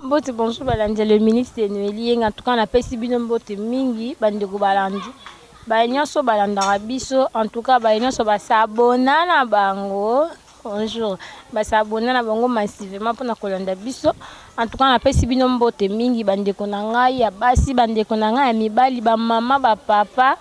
Mbote bonjour balandi ya le minute de Noeli Yenga en tout cas napesi bino mbote mingi bandeko balandi baye nyonso balandaka biso en tout cas baye nyonso basabona na bango bonjour basabona na bango massivement mpona kolanda biso en tout cas napesi bino mbote mingi bandeko na ngai ya basi bandeko na ngai ya mibali bamama bapapa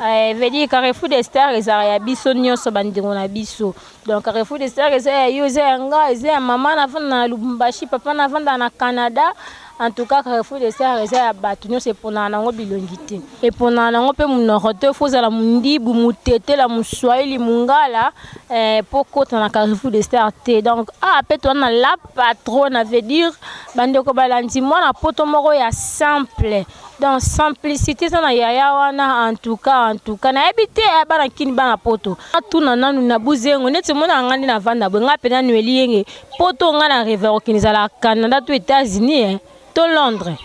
eh, veut dire Carrefour des Stars ezalaka ya biso nyonso bandeko na biso. Donc Carrefour des Stars eza ya yo, eza ya nga, eza ya mama navanda na Lubumbashi, papa navanda na Canada. En tout cas Carrefour des Stars eza ya bato nyonso, eponaka nango bilongi te, eponaka nango mpe monoko te. Faut ozala mondibu, motetela, moswahili, mongala eh, po kota na Carrefour des Stars te. Donc awa mpe toza na la patronne, veut dire bandeko balandi mwana poto moko ya simple. Donc simplicité eza na yaya wana en tout cas, en tout cas nayebi te ya bana kini bana poto. Atuna nanu na buzengo neti mona nga nde navanda boye nga mpenza Noeli Yenge poto nga na rêve kokende ezala Canada to États-Unis eh, to Londres.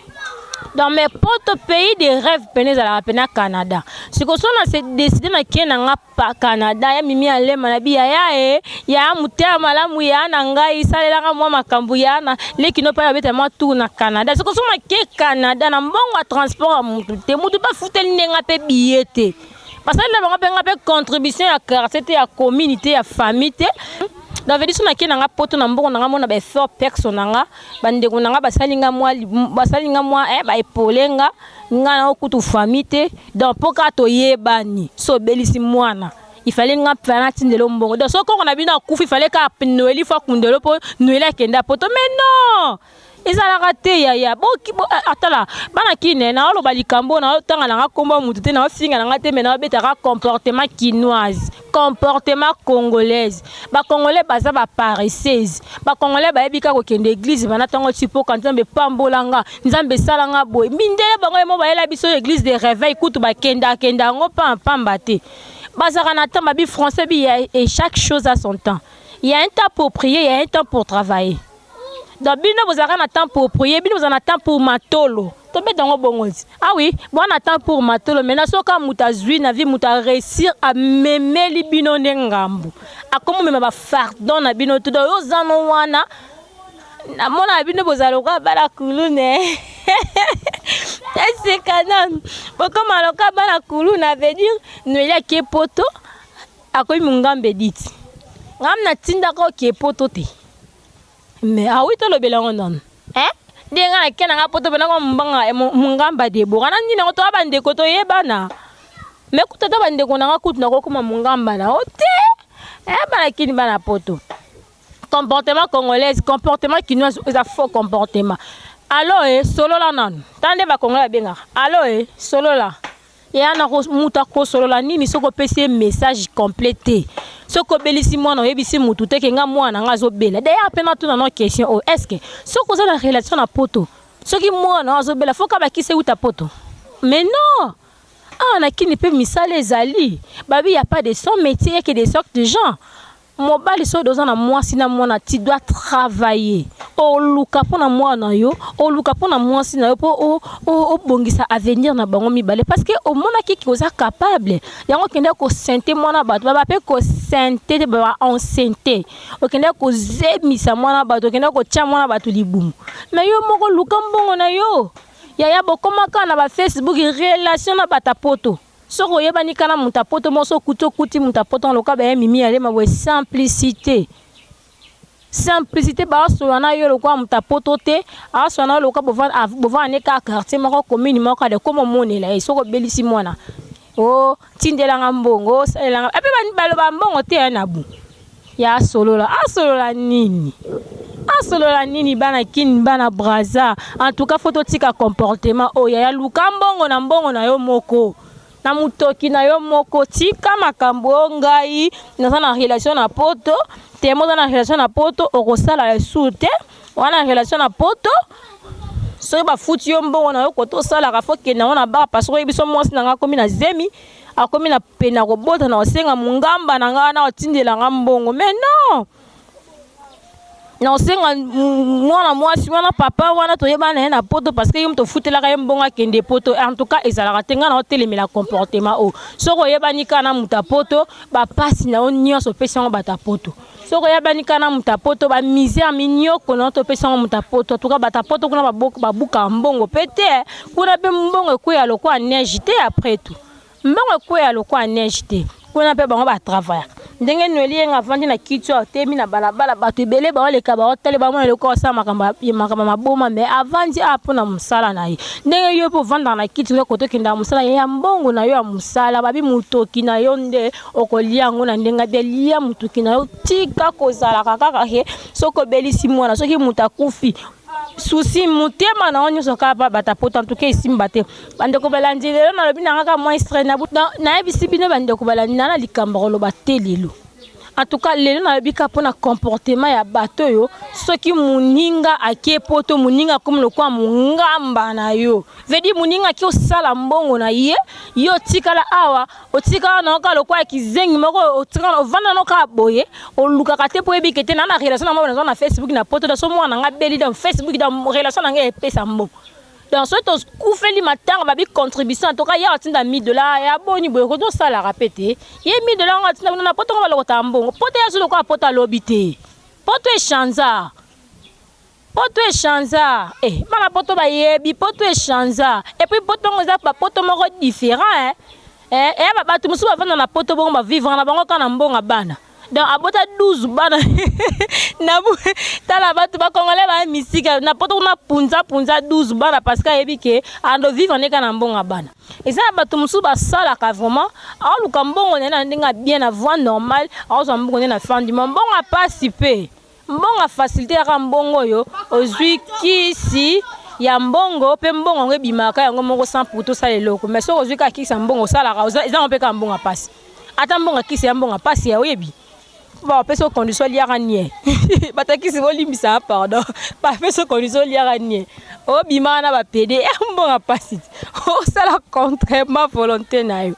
Donc mais poto pays de rêve pene ezalaka pena Canada. Sikoyo so na se décider na kie na nga pa Canada ya Mimi Alema na bi yaya e ya motema malamu ya na ngai salelaka mwa makambo ya na leki no pa babeta mwa tour na Canada. Sikoyo so na ke Canada na mbongo ya transport ya mutu te, mutu bafuteli nde nga mpe billet te, basali na bango mpe nga mpe contribution ya quartier te, ya commune te, ya famille te. Donc veut dire so nake na nga poto na mbongo na nga mona ba effort perso na nga, bandeko na nga basali nga mwa basali nga mwa eh, baepole nga nga na okutu famille te. Donc mpo kaka toyebani, so obelisi mwana ifale nga mpe natindela mbongo. Donc so koko na bino akufi, ifale kaka Noeli fo akundelo mpo Noeli akende poto. Mais non, ezalaka te yaya. Atala bana kine, naoloba likambo, naotanga nanga nkombo ya mutu te, naofinga nanga te, mais naobetaka comportement kinoise, comportement congolaise. Bacongolais baza baparesseuse. Bacongolais bayebi kaka kokende église bana ntango ti mpoka Nzambe epambolanga, Nzambe esalanga boye. Mindele bango yemo bayela biso église de réveil kutu bakendakenda yango pamba te, bazalaka na temps. Babi français bi et chaque chose a son temps. Il y a un temps pour prier, il y a un temps pour travailler. Donc bino bozalaka na temps pour prier, bino bozala na temps pour matolo. Tobeta yango bongo ti. Ah oui, bwana temps pour matolo. Maintenant soki moto azwi na vie, moto aréussir, amemeli bino nde ngambu, akomi omema bafardeau na bino to. Donc oyo ozano wana namona bino bozala lokola bana kulune. Eseka nanu bokoma lokola bana kuluna. Veut dire Noeli ake poto, akomi mongambe editi ngam natindaka oke poto te. Mais awi tolobela yango nanu eh? Nde nga nake nanga poto mpe nako mbanga mongamba Debora na nini yango toya bandeko toyebana. Mais kutu ata bandeko nanga kutu nakokoma mongamba na yo te eh, bana kini bana poto, comportement congolaise, comportement kinoise eza faux comportement. Alo e solola nanu tala nde bacongolais babengaka alo e solola ya na moto akosolola nini soki opesi ye message complet te? Soki obelisi mwana, oyebisi motu te ke nga mwana nga azobela. D'ailleurs mpe natuna no question oyo: est ce que soki oza na relation na poto, soki mwana oyo azobela, faut ka bakisi euta poto? Mais non, awa na kini mpe misala ezali. Babi ya pas de sot métier, yake de sorte de gens. Mobali soki oza na mwasi na mwana, tu dois travailler. Oluka mpona mwana yo, oluka mpona mwasi na yo, mpo obongisa avenir na bango mibale, parce que omonaki ke oza capable yango. Okende kosente mwana bato, baba mpe kosente te, baba enceinte. Okende kozemisa mwana bato, okende kotia mwana bato libumu. Mais yo moko luka mbongo na yo yaya. Bokomaka na bafacebook relation na bato ya poto. Soki oyebani kana moto ya poto moko, so okuti okuti moto ya poto loka baye Mimi Alema boye, simplicité, simplicité. Baasolola na yo lokola moto ya poto te, aasolola na yo lokola bovanda ne kaka quartier moko, commune moko. Ade koma omonela ye soki obelisi mwana, o tindelanga mbongo, osalelanga ape baloba mbongo te ya na bu ya asolola. Asolola nini? Asolola nini? Bana kini, bana Braza, en tout cas faut totika comportement oyo ya luka mbongo na mbongo na yo moko, na motoki na yo moko. Tika makambo oyo ngai naza na relation na poto te. Mo oza na relation na poto, okosala esu te wana relation na poto. Soki bafuti yo mbongo na yo kote osalaka, faut kende yango na bar, parce que oyebi so mwasi na nga akomi na zemi, akomi na pene ya kobota, na kosenga mongamba na ngai wana otindelanga mbongo. Mais non. Nakosenga mwana mwasi wana, papa wana toyebana na ye na poto, parce que ye moto ofutelaka ye mbongo akende poto. En tout cas ezalaka te. Ngai na otelemela comportement oyo. Soki oyebani kaka na moto ya poto, bapasi na yo nyonso opesi yango bato ya poto. Soki oyebani kaka na moto ya poto, bamisère, minyoko na yo topesi yango moto ya poto. En tout cas bato ya poto kuna babukaka mbongo mpe te. Kuna mpe mbongo ekweya lokola neige te. Après tout, mbongo ekweya lokola neige te. Kuna mpe bango batravaillaka. Ndenge Noeli Yenga avandi na kiti oyo, atemi na balabala, bato ebele baoleka, baotale, bamona eloko osala makambo maboma, mais avandi awa mpona mosala na ye. Ndenge yo mpe ovandaka na kiti oyo kote okendaka mosala ya mbongo na yo ya mosala, babi motoki na yo nde okolia yango na ndenge abe. Lia motoki na yo, tika kozalaka kaka ke soki obelisi mwana, soki moto akufi, susi motema na yo nyonso kaka bato poto. En tout cas esimba te. Bandeko balandi, lelo nalobi na kaka mwa extrait. Nayebisi bino, bandeko balandi, na na likambo koloba te lelo. En tout cas lelo nalobi kaka mpona comportement ya bato oyo. Soki moninga ake poto, moninga akomi lokola mongamba na yo. Veut dire moninga ake osala mbongo na ye, yo otikala awa, otikala na yo kaka lokola kizengi moko, otikala ovanda no kaka boye, olukaka te mpo oyebi ke te na na relation na moko naza na Facebook na poto. Da so mwana na nga beli, donc Facebook, donc relation na ngai epesa mbongo. Donc soki tokufeli matanga, babi contribution, en tout cas ya atinda 1000 $. Ya boni boye kotosalaka mpe te. Ye 1000 $ yango atinda kuna na poto ngo, balokotaka mbongo poto ya so lokola poto alobi te. Poto echanza, poto echanza. Eh, bana poto bayebi poto echanza. Et puis poto yango eza bapoto moko différent, eh. Eya bato mosusu bavanda na poto bongo, bavivre na bango kaka na mbongo bana. Donc abota 12 bana na tala bato bakongolais baya misika na poto kuna, punza punza 12 bana, parce que ayebi ke ando vivre nde kaka na mbongo ya bana. Eza na bato mosusu basalaka vraiment, aoluka mbongo na ye na ndenge ya bien, na voie normale, aozwa mbongo nde na fin du mois. Mbongo apasi mpe mbongo ya facilité kaka, mbongo oyo ozwi kisi ya mbongo mpe mbongo yango ebimaka yango moko sans pour osala eloko. Mais soki ozwi kaka kisi ya mbongo osalaka, eza yango mpe kaka mbongo ya pasi. Ata mbongo ya kisi ya mbongo ya pasi ya oyebi, bapesa yo condition oliaka nie. Batakisi bolimbisa, pardon, bapesa condition oliaka nie, obimaka na bapede ya mbongo ya pasi, osala contrairement volonté na yo.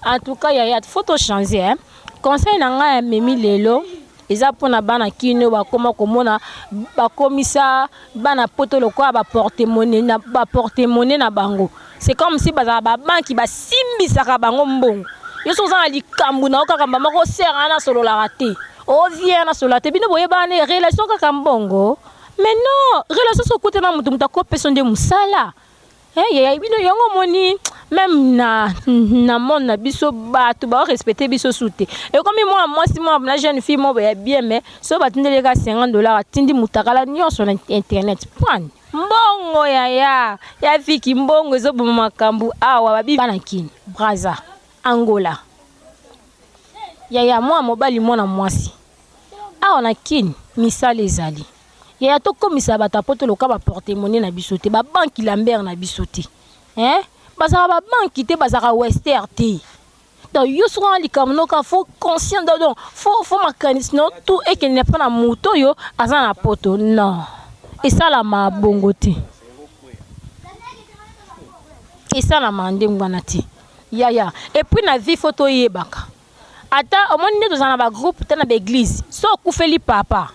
En tout cas yaya, faut tochanger, hein? Conseil na ngai ya memi lelo eza mpona bana kino bakóma komona bakomisa bana poto lokola baporte-monnaie na baporte-monnaie na bango. C'est comme si bazala babanki, basimbisaka bango mbongo. Yo soki oza na likambo na yo kaka mama kosera wana, asololaka te, ovie nasolola te. Bino boyebana ne relation kaka mbongo. Mais non, relation soki okutana moto, moto akopesa nde mosala. Yaya, bino yango omoni même na monde na biso, bato baorespecte biso su te. Ekomi mwana mwasi, mwana na jeune fille moko ya bien, mais so batindeli kaka 50 $, atindi mutakala nyonso na internet. Point mbongo yaya ya fiki, mbongo ezoboma makambo awa. Babi bana Kini, Braza, Angola, yaya, mwana mobali, mwana mwasi awa na Kini, misala ezali yaya. Tokomisa bato ya poto loka baporte-monnaie na biso te, babanki lambert na biso te, hein? Bazalaka babanki te, bazalaka Western te. Donc yo soki wana likambo noka, faut conscient, donc faut makanisi no tout ekende mpo na moto oyo aza na poto. Non, esalama bongo te, esalama ndenge wana te yaya. Et puis na vie, faut toyebaka, ata omoni nde tozala na bagroupe te na baeglise, so okufeli papa,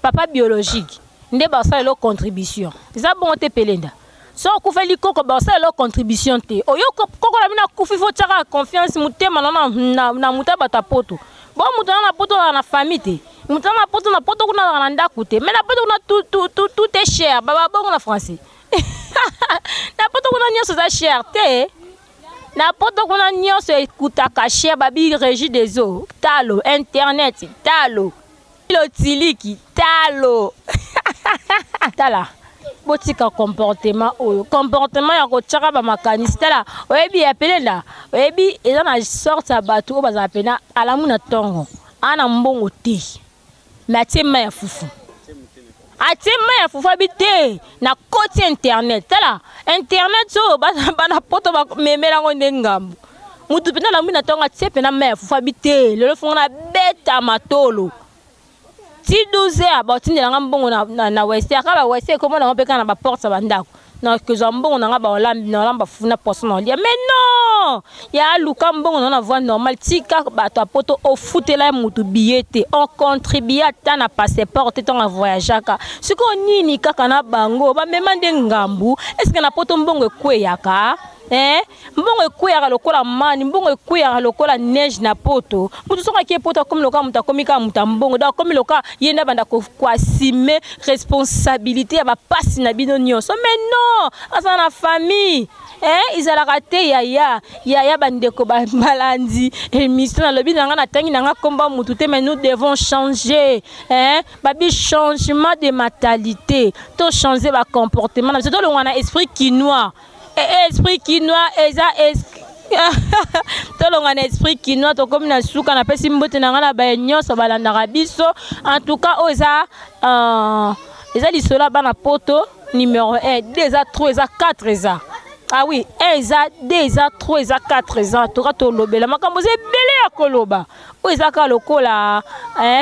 papa biologique nde basalela contribution. Eza bongo te, pelenda. So okufeli koko, basalela contribution te. Oyo koko na bino akufi, faut tiaka confiance motema na moto ya bato ya poto. Bo moto na poto azala na famille te, moto na poto, na poto kuna azala na ndako te. Mais na poto kuna tout, tout, tout est cher. Baba bongo na français, na poto kuna nyonso eza cher te. Na poto kuna nyonso ekutaka cher. Babi Régie des eaux talo, internet talo, lotiliki talo. Tala, botika comportement oyo, comportement ya kotiaka bamakanisi. Tala, oyebi ya pelenda, oyebi eza na sorte ya bato oyo bazala pena alamu na ntongo, aa na mbongo te, mais atie mai ya fufu, atie mai ya fufu, abi te nakoti internet. Tala internet oyo, bana poto bamemelango nde ngambo. Mutu mpenza alambi na ntongo, atie mpena mai ya fufu, abi te lelo fungo na beta matolo ti 12 heures, batindelanga mbongo na Western. Kaka bawestern ekomona yango mpe kaka na baporte ya bandako. Nakozwa mbongo na nga, naolamba fufu na poisson na olia. Mais non, ya aluka mbongo na na voie normale. Tika bato ya Poto. Ofutela ye mutu billet te, ocontribue ata na passeport te ntango avoyageaka. Sikoyo nini kaka na bango bamema nde ngambu? Est-ce na Poto mbongo ekweyaka, eh? Mbongo ekweyaka lokola mani, mbongo ekweyaka lokola neige na Poto. Moto soki akie Poto, akomi lokola moto, akomi kaka moto ya mbongo. Donc akomi lokola ye nde abanda koassumer responsabilité ya bapasi na bino nyonso. Mais non, aza na famille, eh, ezalaka te. Yaya, yaya, bandeko balandi émission, nalobi na nga, natangi na nga komba mutu te, mais nous devons changer, eh? Babi changement de mentalité, to changer bacomportement na biso, tolongwa na esprit kinois. Esprit kinois eza, tolonga na esprit kinois. Tokomi na suka. Napesi mbote na ngai na baye nyonso balandaka biso. En tout cas, oyo eza lisolo ya bana Poto numéro 1, 2 eza 3 eza 4 eza, ah oui, 1 eza 2 eza 3 eza 4 eza. Toka tolobela makambo eza ebele ya koloba. Oyo eza kaka lokola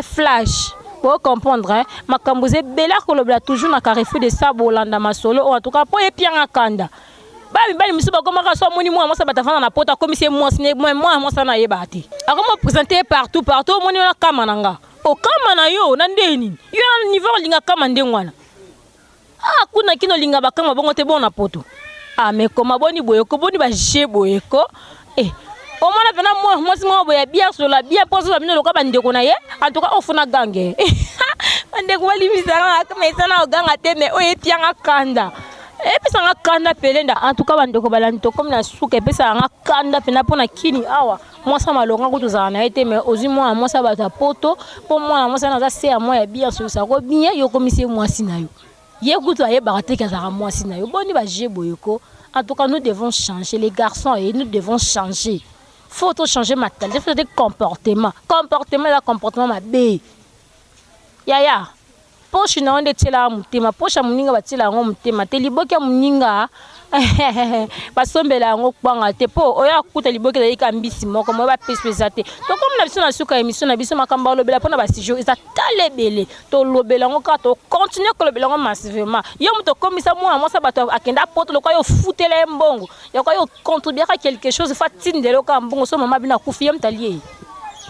flash, bocomprendre, hein? Makambo eza ebele ya kolobela toujours na Carrefour de sa. Bolanda masolo oyo en tout cas mpo epianga kanda. Bana mibali mosusu bakomaka so amoni mwana mwasi, bato afanda na Poto, akomisi ye mwasi. Mwana mwasi wana ayebaka te, akoma présente partout partout. Omoni wana kama na nga, okama na yo na nde nini? Yo na niveau olinga kama ndenge wana? Ah, kuna kino olinga bakama bongo te. Bon, na Poto, ah, mais koma boni boye ko, boni baje boye ko, eh, omona mpena mwasi moko boye bien sola bien mpo azoza bino lokola bandeko na ye. En tout cas, ofuna gange, bandeko balimbisanga, mais eza na oganga te, mais oyo epianga kanda, epesanga kanda pelenda. En tout cas, bandeko balandi, tokomi na suka. Epesaka nga kanda mpena mpona kini awa mwasi ya malonga kutu ozala na ye te, mais ozwi mwana mwasi ya bato ya Poto, mpo mwana mwasi wana aza se ya mwa ya bien, asolisako bien, yo okomisi ye mwasi na yo. Ye kutu ayebaka te ke azalaka mwasi na yo. Boni baje boye ko? En tout cas, nous devons changer, les garçons, et nous devons changer. Faut to changer mentalité, faut te comportement. Comportement eza comportement mabe. Yaya, poche na yo nde etielaka motema. Poche ya moninga batiela yango motema te. Liboki ya moninga basombela yango kwanga te, mpo oyo akuta liboki ezali ka mbisi moko moyo bapesi eza te. Tokomi na biso na suka ya émission na biso. Makambo alobela mpona basujet eza tala ebele, tolobela yango kaka, tocontinue kolobela yango massivement. Yo moto okomisa mwana mwasi bato akenda Poto, lokola yo ofutela ye mbongo, yoka yo contribuaka quelque chose, fa tindela yo kaka mbongo. So mama bino akufi, ye moto alie ye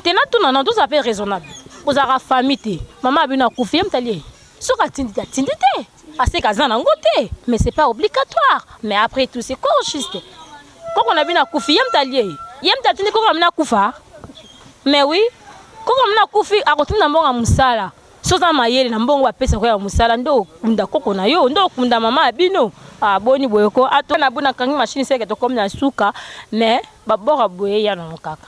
te? Natuna na, tozala mpe raisonnable. Bozalaka famille te? Mama bino akufi, ye moto alie ye? Soki atindi te, atindi te, aseka aza nango te, mais c'est pas obligatoire. Mais après tout, c'est quoi juste? Koko na bino akufi, ye moto alie ye? Ye moto atindi koko na bino akufa? Mais oui, koko na bino akufi, akotinda mbongo ya mosala. So oza mayele, na mbongo bapesaka ya mosala nde okunda koko na yo, nde okunda mama ya bino. Boni boye ko? Ato na bo nakangi machine seke, tokomi na suka, mais baboka boye ya nango kaka.